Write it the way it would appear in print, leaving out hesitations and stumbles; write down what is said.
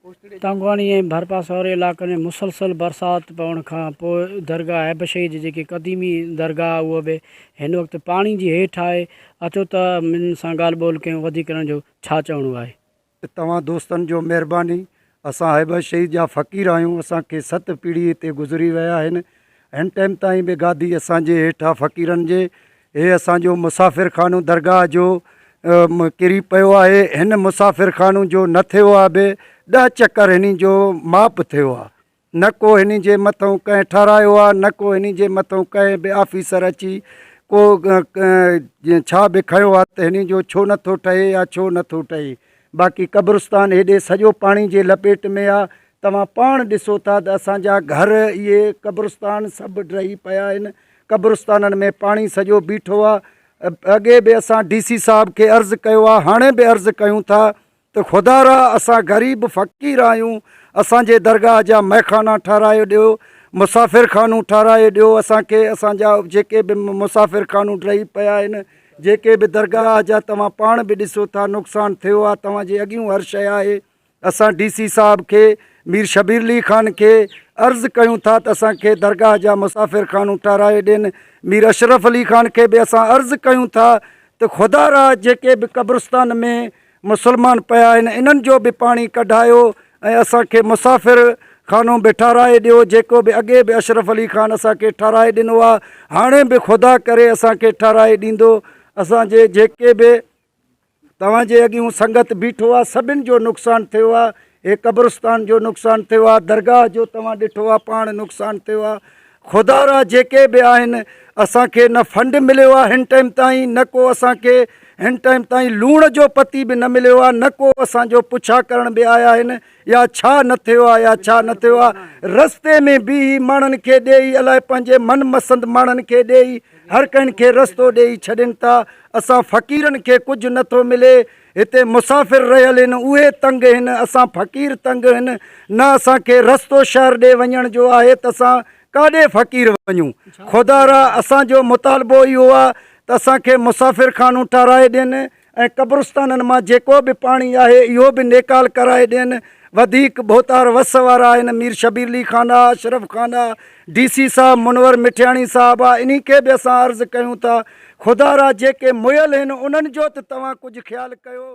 تانگواڻي ۽ ڀرپاسي واري علائقن ۾ مسلسل برسات پوڻ کان پوء درگاهه عيب شهيد جي جيڪي قديمي درگاهه اهو به هن وقت پاڻي جي هيٺ آهي اچو ته انهن سان ڳالهه ٻولهه ڪيون وڌيڪ انهن جو ڇا چوڻو آهي. توهان دوستن جو مهرباني اسان عيب شهيد جا فقير آهيون اسان کي ست پيڙهي هتي گذري ويا آهن هن ٽائيم تائين به گادي اسان جي هيٺ آ فقيرن جي هي اسان جو مسافر خانو درگاهه جو ڪري پيو آهي هن مسافر خانو جو نه ٿيو آ به ڏهه چڪر هني جو ماپ ٿيو آ نه ڪو هني جي مٿئون ڪنهن ٺهرايو آ نه ڪو هني جي مٿئون ڪنهن به آفيسر اچي ڪو ڇا به کنيو آ ته هني جو ڇو نٿو ٺهي يا ڇو نٿو ٺهي باقي قبرستان هيڏي سڄو پاڻي جي لپيٽ ۾ آ توهان پاڻ ڏسو ٿا ته اسان جا گهر اهي قبرستان سڀ ڊهي پيا آهن قبرستانن ۾ پاڻي سڄو بيٺو آ اڳي به اسان ڊي سي صاحب کي عرض ڪيو آ هاڻي به عرض ڪيون ٿا ته خدا را اسان غريب فقير آهيون اسان جي درگاهه جا مئخانا ٺهرايو ڏيو مسافر خانو ٺهرائي ڏيو اسان کي اسان جا جيڪي به مسافر خانو ڊهي پيا آهن جيڪي به درگاهه جا توهان پاڻ به ڏسو ٿا نقصان ٿيو آ توهان جي اڳيون هر شيء آهي اسان ڊي سي صاحب کي مير شبير علي خان کي عرض ڪيون ٿا ته اسان کي درگاهه جا مسافر خانو ٺهرائي ڏين مير اشرف علي خان کي به اسان عرض ڪيون ٿا ته خدا را جيڪي به قبرستان ۾ مسلمان پيا آهن انهن جو به پاڻي ڪڍايو ۽ اسان کي مسافر خانو به ٺهرائي ڏيو جيڪو به اڳي به اشرف علي خان اسان کي ٺهرائي ڏنو آهي هاڻي به خدا ڪري اسان کي ٺهرائي ڏيندو اسان جي جيڪي به توهان جي اڳيون سنگت بيٺو آ سڀن جو نقصان ٿيو آ هي قبرستان جو نقصان ٿيو آ درگاهه جو توهان ڏٺو آ پاڻ نقصان ٿيو آ خدا را جيڪي به آهن اسان کي نه فنڊ مليو آ هن ٽائيم تائين نه ڪو اسان کي هن ٽائيم تائين لوڻ جو پتي به نه مليو آ نه ڪو اسان جو پڇا ڪرڻ به آيا آهن يا ڇا نه ٿيو آ يا ڇا نه ٿيو آ رستي ۾ بيهي ماڻهن کي ڏيئي الائي پنهنجي من مسند ماڻهن کي ڏيئي هر ڪنهن کي رستو ڏيئي ڇڏين ٿا اسان فقيرن کي ڪجهه نه ٿو ملي هتي مسافر رهيل هن اهي تنگ هن اسان فقير تنگ هن نه اسان کي رستو شهر ڏي وڃڻ جو آهي ته اسان ڪاڏي فقير وڃون خدا را اسان جو مطالبو اهو آ ته اسان کي مسافر خانو ٺهرائي ڏين ۽ قبرستانن مان جيڪو به پاڻي آهي اهو به نيڪال ڪرائي ڏين، وڌيڪ ڀوتار وس وارا آهن مير شبير علي خان آ، اشرف خان آ، ڊي سي صاحب منور مٺياڻي صاحب آ، انهي کي به اسان عرض ڪيون ٿا خدارا جيڪي مئل هن انهن جو ته توهان ڪجهه خيال ڪيو.